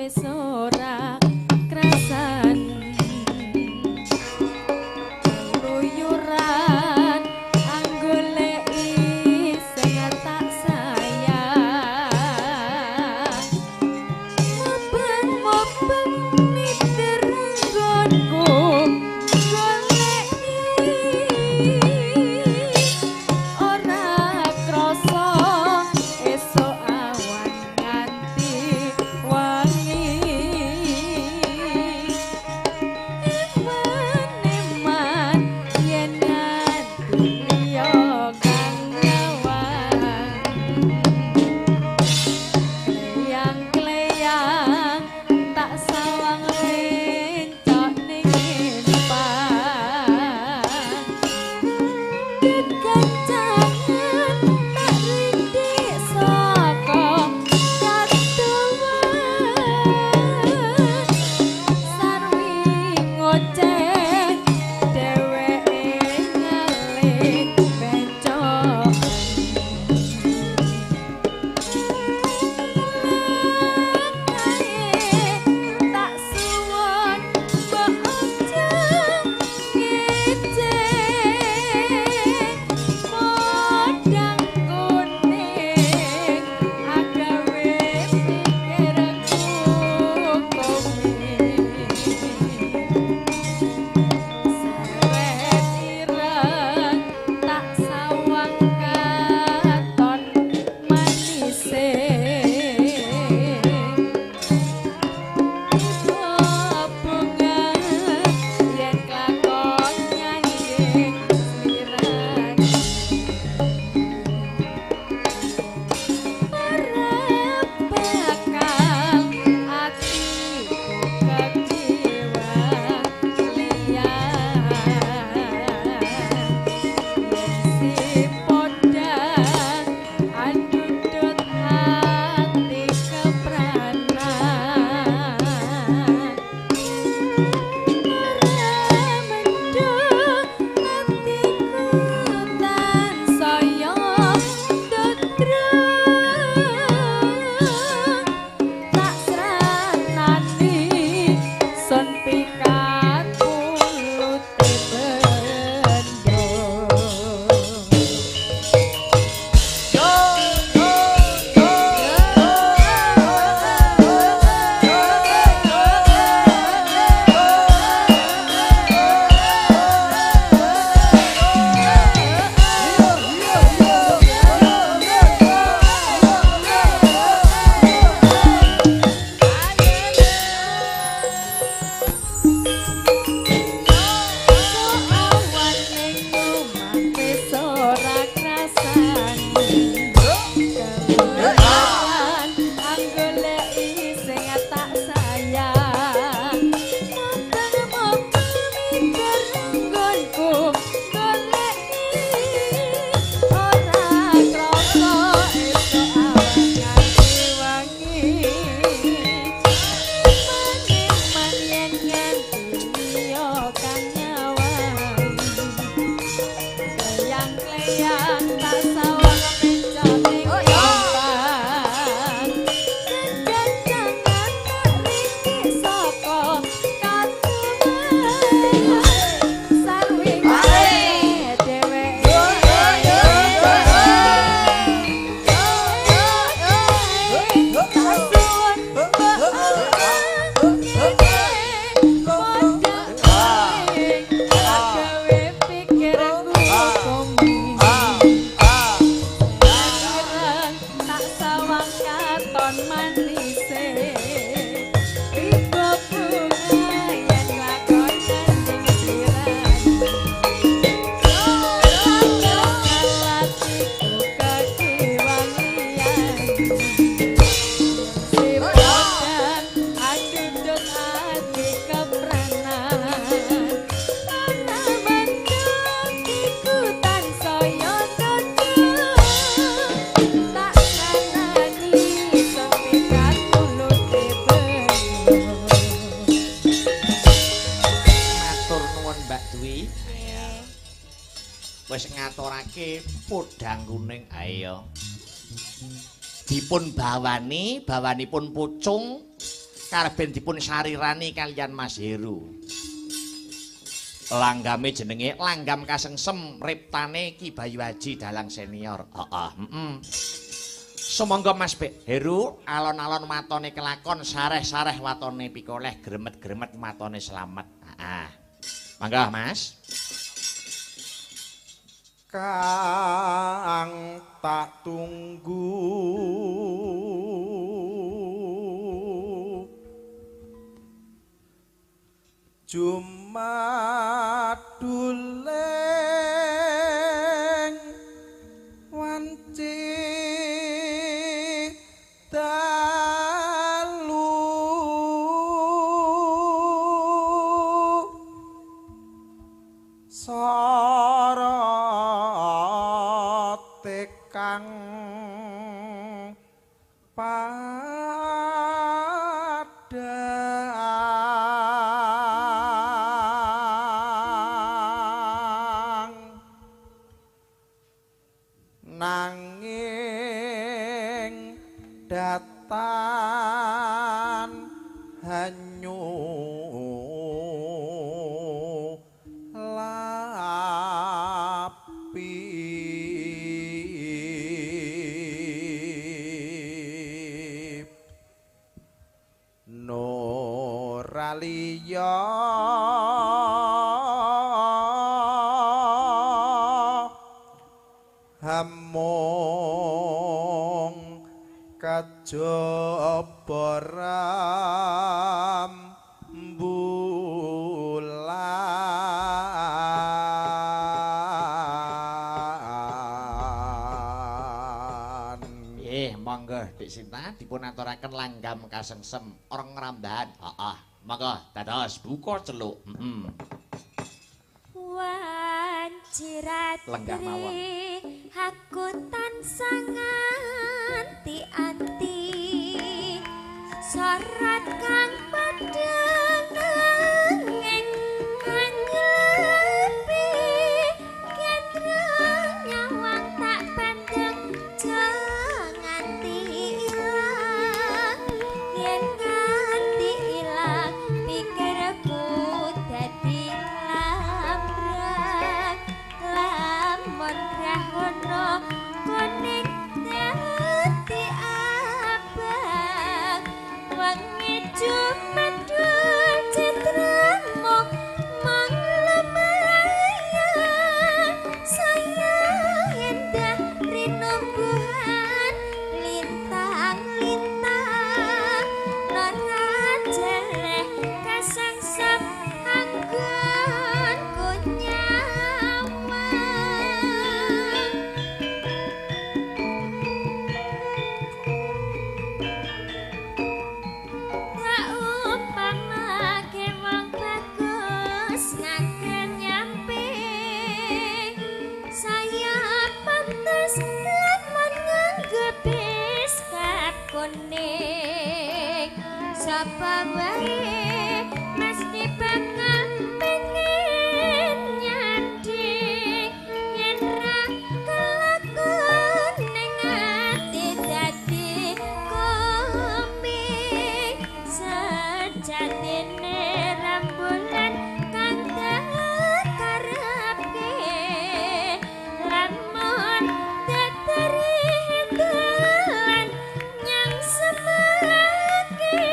wis ora krasan keluyuran anggoleki sing tak sayang mubeng-mubeng miter nggonku goleki ora krasa esuk awan nganti wangi eman-eman yen nganti liya kang nyawang kleyang-kleyang tak sawang lencok ning empang kekancangan tak rindik saka kadowan sarwi ngoceh dheweke ngalih becok tak suwun mbok aja ngece podang kuning agawe pikirku kowe seret ireng tak sawang katon manise bunga yen kelakon nyanyi slirane ora bakal atiku kekiwa liyan yen si podang andudut ati kepranan ora mendung atiku tansaya ndudruk tak sranani sun pikat pulute bendo. Yo yo yo Awan ning omah wis ora krasan keluyuran anggoleki sing tak sayang mubeng-mubeng miter nggonku goleki ora krasa esuk awan nganti wangi eman-eman yen nganti liya kang nyawang kleyang-kleyang tak sawang mencok ning empang kekancangan tak rindik saka katungan sarwi ngoceh dheweke tak suwun mbok aja ngece podang kuning agawe pikirku komi ireng tak sawang katon manise tiba bunga yen lakon ning slirane atiku kekiwang liyan si podang andudut ati kepranan ora mendung iku tansaya nduduk tak sanani sepikat mulute bendo. Matur nuwun Mbak Dwi. Wis ngaturake podang kuning. Ayo. Dipun bawani, bawanipun pucung. Karben dipun sarirani kaliyan Mas Heru. Langgame jenenge Langgam Kasengsem riptane Ki Bayu Aji dalang senior. Heeh, heeh. Sumangga Mas Heru alon-alon matone kelakon, sareh-sareh watone pikoleh, gremet-gremet matone slamet. Heeh. Mangga Mas. Kang tak tunggu jumaduling wanci dalu sorote kang padang nanging datan hanyu lapi Nuraliya hamung kajaba rembulan. Nggih, monggo Dik Sinta dipun aturaken Langgam Kasengsem orang ngrambahan. Heeh, monggo dados buka celuk. Heeh. Wanci Lenggah mawon. ratri aku tansah nganti-anti sorat kang padhang nanging anglepi kendra nyawang tak bandeng nganti ilang yen nganti ilang pikirku dadi lambrang lamun grahono kuning dadi abang wengi jumadul citramu mung lumayan saya endah rinumbuhan lintang-lintang nora jeleh kasangsem anggonku nyawang. Tak umpamake wong bagus ngakeh nyampe saya pantes lamun nganggo biskat kuning sapa wae mesti bakal pengen nyanding yen ra kelakon ning ati dadi kuping sejatine rembulan kang karepke lamun datari dalan nyang semake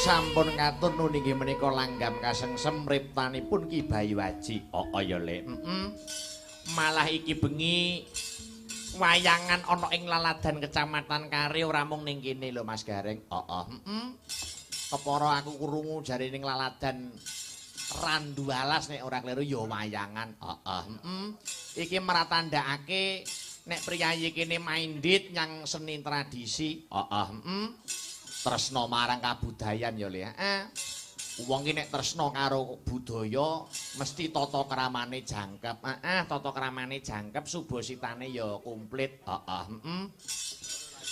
Sampun ngatur nun inggih menika langgam kasengsem riptanipun Ki Bayu Aji. Oh ya Le. Malah iki bengi wayangan ana ing laladan Kecamatan Kare ora mung ning kene lho Mas Gareng. Heeh. Kepara aku krungu jare ning laladan Randualas nek ora kleru ya wayangan. Heeh. Iki meratandakake nek priyayi kene minded nyang seni tradisi. Heeh. Tresna marang kabudayan ya Le. Heeh. Wong ki nek tresna karo budaya mesti tata kramane jangkep. Heeh, tata kramane jangkep, subasitane ya komplit. Heeh.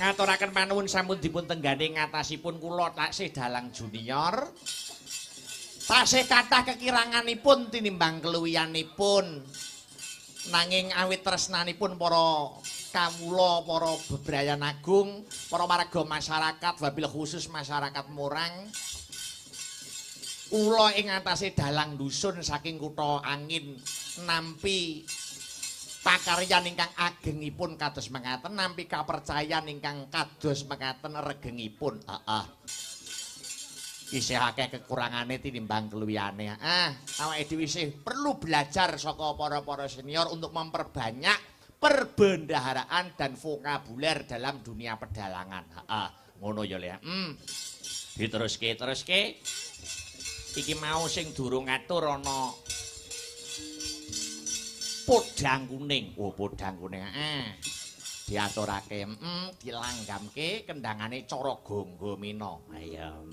Ngaturaken panuwun sampun dipun tenggane ngatasipun kula taksih dalang junior. Tasih kathah kekiranganipun tinimbang keluwihanipun. Nanging awit tresnanipun para kawula, para bebrayan agung, para warga masyarakat, wabil khusus masyarakat Morang, kula ing atase dalang dusun saking kutha Angin nampi pakaryan ingkang agengipun kados mekaten, nampi kapercayan ingkang kados mekaten regengipun. Heeh. Isih akeh kekurangane tinimbang keluwihane. Awake dhewe isih perlu belajar saka para-para senior untuk memperbanyak perbendaharaan dan vokabuler dalam dunia pedalangan. Heeh, ngono ya Le. Diteruske, teruske. Iki mau sing durung ngatur ana podang kuning. Oh, podang kuning. Heeh. Diaturake, dilanggamke kendangane cara Gangga Mina. Ayo.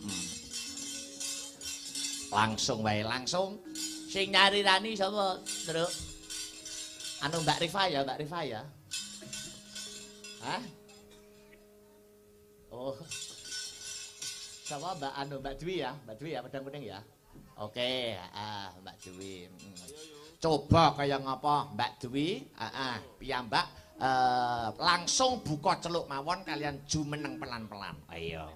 Langsung wae, langsung. Sing nyarirani sapa, Truk? Anu Mbak Rifa ya, Mbak Rifa ya. Hah? Oh. Sama Mbak anu Mbak Dwi ya, Mbak Dwi ya, pedang kuning ya. Oke, Mbak Dwi. Coba kaya ngapa Mbak Dwi? Heeh, piyambak langsung buka celuk mawon kalian jumeneng pelan-pelan. Ayo.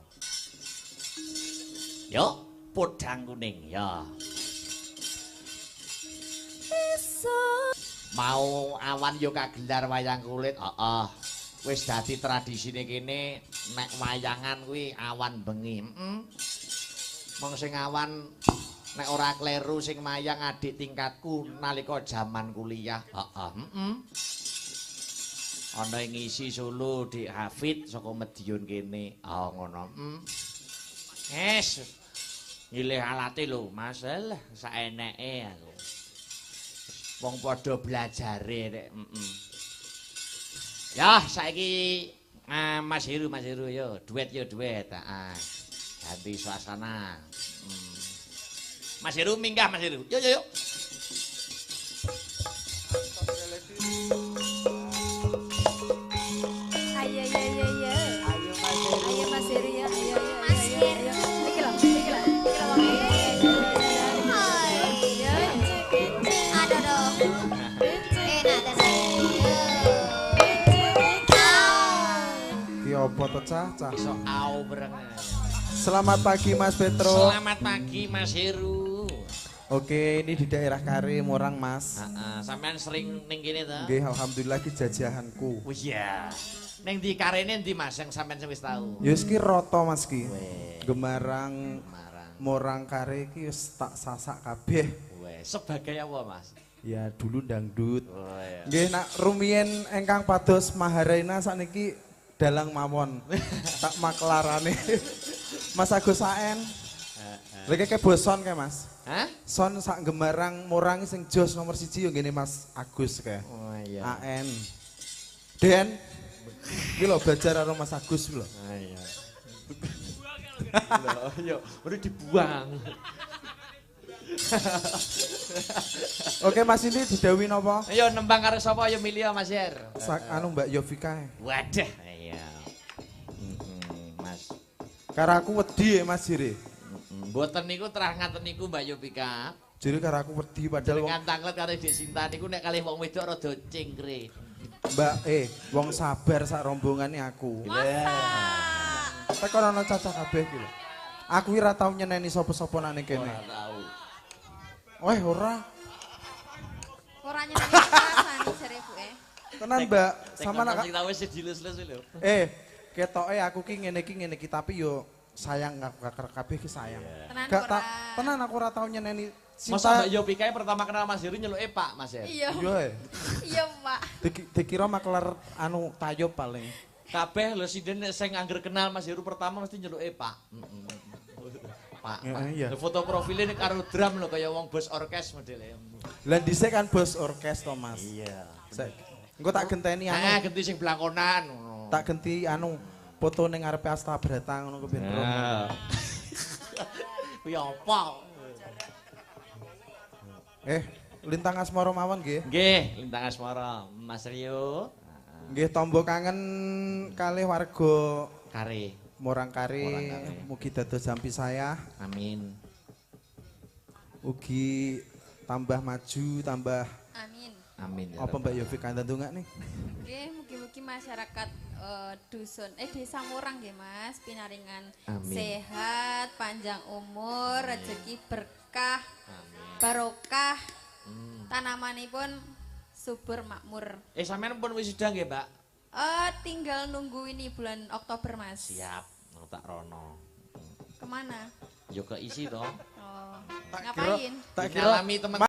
Yuk, podang kuning ya. Mau awan yo kagelar wayang kulit. Heeh. Wis dadi tradisine kene nek wayangan kuwi awan bengi. Mong sing awan nek ora kleru sing mayang adik tingkatku nalika jaman kuliah. Heeh. Ana ing ngisi Solo Dik Hafid saka Madiun kene. Oh ngono. Es. Nyilih alate lho, Mas. Lah saeneke aku. Wong padha blajare nek. Ya, saiki Mas Heru, Mas Heru yo, duet yo duet. Heeh. Ganti suasana. Mas Heru minggah Mas Heru. Yo yo yo. Ayo yo yo yo. Ayo Mas Heru. Ayo Mas Heru yo. Ayo yo. Mas Heru. Iki lho, iki lho. Iki lho wong. Aduh. Enak tenan. Ki opo to cah cah? Iso au bareng. Selamat pagi Mas Petro. Selamat pagi Mas Heru. Oke, ini di daerah Kare Morang Mas. Heeh, sampean sering ning kene to? Nggih, alhamdulillah ki jajahanku. Oh iya. Ning ndi karene ndi Mas yang sampean wis tau? Ya wis ki rata Mas ki. Gemarang Gemarang. Morang Kare ki wis tak sasak kabeh. Weh, sebagai apa Mas? Ya dulu dangdut. Oh iya. Nggih nak rumiyin ingkang pados Maharena sakniki dalang mawon. Tak maklarane. Mas Agus Saen. Lha kayak boson kae Mas. Hah? Son sak Gemarang Morang sing jos nomor 1 yo ngene Mas Agus kae. Oh iya. AN. Den. Iki lho belajar karo Mas Agus lho. Ah iya. Lho iya, baru dibuang. Oke Mas ini didhawuhi napa? Ayo nembang karo sapa ayo milih Mas Yer. Sak anu Mbak Yovika. Wadah. Iya. Mas. Karo aku wedi ya Mas Jire. Mboten niku terah ngaten niku Mbak Yovika. Jire karo aku wedi padahal wong Dengan tanglet karo Dik Sinta niku nek kalih wong wedok rada cingkre. Mbak wong sabar sak rombongane aku. Masa? Tekon ana cacah kabeh iki lho. Aku ora tau nyeneni sapa-sapa nang kene. Ora tau. Weh ora. Ora nyeneni rasane jare ibuke. Tenan Mbak, sama nak nak sing tau wis dilus-lus lho. Ketoke aku ki ngene iki tapi yo sayang aku kabeh ki sayang. Tenan Gak ora. tak tenan aku ora tau nyeneni Masa Sinta. Mbak Yovika pertama kenal Mas Heru nyeluke Pak Mas Heru. Iya. Iya. Iya, Pak. Dikira makelar anu tayub paling. Kabeh lho sinden nek sing angger kenal Mas Heru pertama mesti nyeluke Pak. Pak. Ya, Pak. iya. Lho, foto profile nek karo drum lho kaya wong bos orkes modele. Lah dhisik kan bos orkes to Mas. Iya. Sek. Engko tak genteni anu. Ah, genti sing blangkonan ngono. Tak genti anu foto ning ngarepe Astabrata ngono ku ben. Nah. Kuwi apa? Lintang Asmara mawon nggih. Nggih, Lintang Asmara, Mas Rio. Nggih tombo kangen kalih warga Kare. Morang Kare, Morang Kare. Mugi dados jampi saya. Amin. Ugi tambah maju, tambah Amin. Amin. Ya apa Mbak Yovika ndongak nih? Nggih, mugi-mugi masyarakat dusun desa Morang nggih Mas, pinaringan Amin. sehat, panjang umur, rezeki berkah, Amin. barokah. Tanamanipun subur makmur. Sampean pun wisuda nggih, Mbak? Tinggal nunggu ini bulan Oktober, Mas. Siap, tak rono. Kemana? Yo keisi to. Oh, ngapain? Tak kira Ngalami teman